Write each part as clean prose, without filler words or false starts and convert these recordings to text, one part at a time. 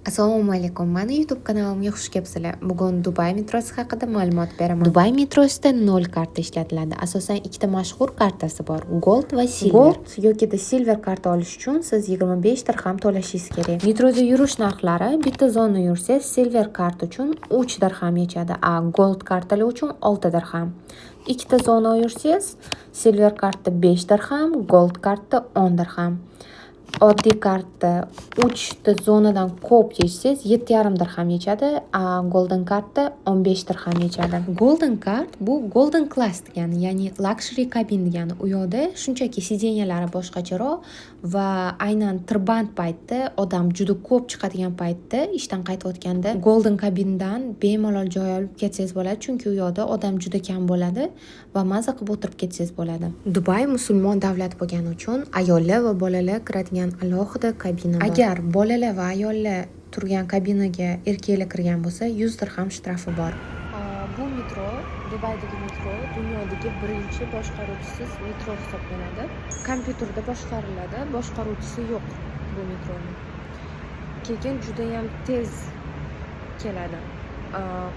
Assalomu alaykum. Mani YouTube kanalimga xush kelibsizlar. Bugun Dubay metrosi haqida ma'lumot beraman. Dubay metrosida 0 karta ishlatiladi. Asosan ikkita mashhur kartasi bor: Gold va Silver. Gold yokida Silver karta olish uchun siz 25 dirham to'lashingiz kerak. Metroda yurish narxlari: bitta zona yursangiz, Silver karta uchun 3 dirham yechadi, a Gold kartalar uchun 6 dirham. Ikkita zona yursangiz, Silver karta 5 dirham, Gold karta 10 dirham. Oddiy karta 3 ta zonadan ko'p yechsangiz, 7,5 dirham yechadi, a Golden karta 15 dirham yechadi. Golden card bu Golden class degani, ya'ni luxury cabin degani. U yoqda shunchaki сиденья lari boshqacharoq va aynan tirband paytda, odam juda ko'p chiqadigan paytda, ishdan qaytayotganda Golden cabindan bemalol joy olib ketsangiz bo'ladi, chunki u yoqda odam juda kam bo'ladi va maza qilib o'tirib ketsangiz bo'ladi. Dubay musulmon davlat bo'lgani uchun ayollar va bolalar kiradigan alohida kabina bor. Agar bolalar va ayollar turgan kabinaga erkaklar kirgan bo'lsa, 100 dirham shtrafi bor. Bu metro, Dubaydagi metro dunyodagi birinchi boshqaruvchisiz metro hisoblanadi. Kompyuterda boshqariladi, boshqaruvchisi yo'q bu metroni. Keyin judayam tez keladi.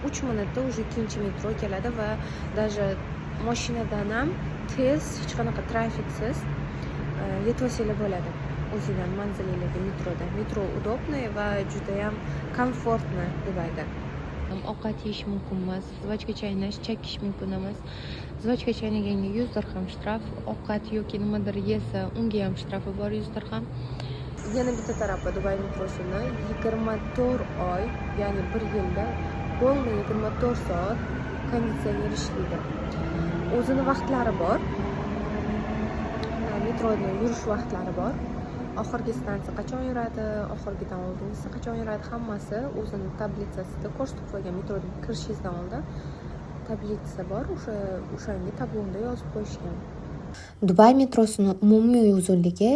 3 minutda уже ikkinchi metro keladi va даже mashinadan ham tez, hech qanaqa trafiksiz yetib olsanglar bo'ladi o'zinglarni manzilinglarga metroda. Metro удобный va judayam комфортно Dubayda. Ovqat yeyish mumkin emas, жвачка chaynash, chekish mumkin emas. Жвачка chaynaganga 100 dirham shtraf, ovqat yoki nimadir yesa, unga ham shtrafi bor, 100 dirham. Yana bitta tarafi Dubay metrosini: 24 oy, ya'ni bir yilda полный 24 soat konditsioner ishlaydi. O'zini vaqtlari bor. Metroni yurish vaqtlari bor. Oxirgi stansiya qachon yuradi, oxirgidan oldingisi qachon yuradi, hammasi o'zini tablitsasida ko'rsatib qo'ygan. Metroga kirishingizdan oldin tablitsa bor, o'shanga tablonda yozib qo'yishgan. Dubay metrosining umumiy uzunligi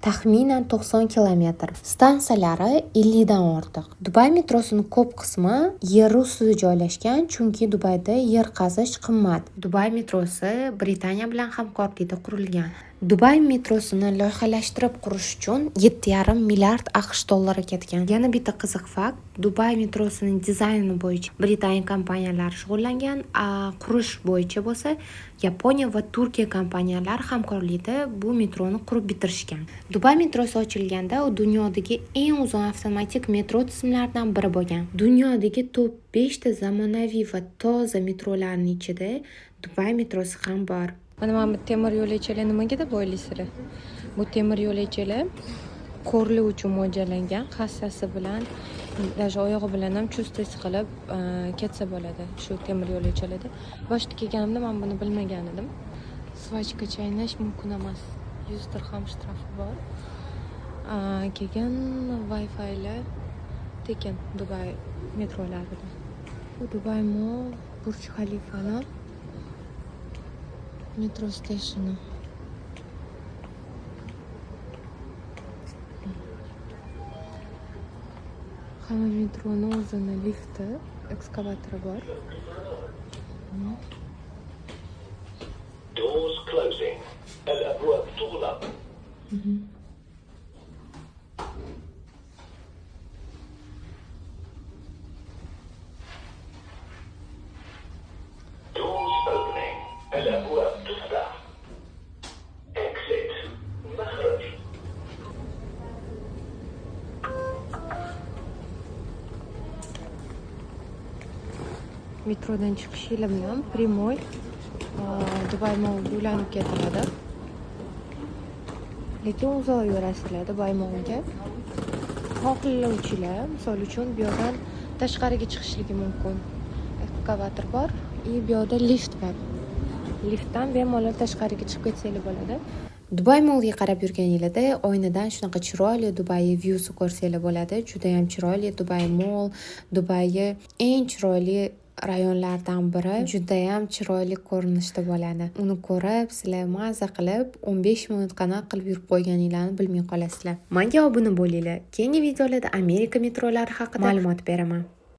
taxminan 90 kilometr. Stansiyalari 50 dan ortiq. Dubay metrosining ko'p qismi yer ustida joylashgan, chunki Dubayda yer qazish qimmat. Dubay metrosi Britaniya bilan hamkorlikda qurilgan. Dubay metrosini loyihalashtirib qurish uchun 7,5 milliard AQSh dollari ketgan. Yana bitta qiziq fakt: Dubay metrosining dizayni bo'yicha Britaniya kompaniyalari shug'ullangan, a qurish bo'yicha bo'lsa Yaponiya va Turkiya kompaniyalari hamkorlikda bu metroni qurib bitirishgan. Dubay metrosi ochilganda u dunyodagi eng uzun avtomatik metro tizimlaridan biri bo'lgan. Dunyodagi top 5 ta zamonaviy va toza metrolarning ichida Dubay metrosi ham bor. Mana bu temir yo'lakchalar nimaga deb o'ylaysizlar? Bu temir yo'lakchalar ko'rlar uchun mo'ljallangan, hassasi bilan, даже oyog'i bilan ham chust qilib ketsa bo'ladi shu temir yo'lakchalarda. Boshida kelganimda men buni bilmagan edim. Жвачка chaynash mumkin emas. 100 dirham shtrafi bor. Keyin Wi-Fi'lar tekin Dubay metrolarida. Bu Dubay Mall, Burj Xalifani metro stationi. Hamma metroni o'zini lifti, ekskavatori bor. Doors closing. الأبواب تغلق. Doors opening. الأبواب تفتح. Exit. مخرج. Metrodan chiqishinglar bilan прямой Dubay Mallga ulanib ketiladi. Lekin uzoq yurasizlar Dubay Mallga. Xohlovchilar, misol uchun, bu yoqdan tashqariga chiqishligi mumkin. Ekskavator bor и bu yoqda lift bor. Liftdan bemalol tashqariga chiqib ketsanglar bo'ladi. Dubay Mallga qarab yurganinglarda oynadan shunaqa chiroyli Dubay viewsi ko'rsanglar bo'ladi. Judayam chiroyli Dubay Mall, Dubayni eng chiroyli rayonlardan biri. Judayam chiroyli ko'rinishda bo'ladi. Uni ko'rib, sizlar maza qilib 15 minut qanaqa qilib yurib qo'yganinglarni bilmay qolasizlar. Menga obuna bo'linglar. Keyingi videolarda Amerika metrolari haqida ma'lumot beraman.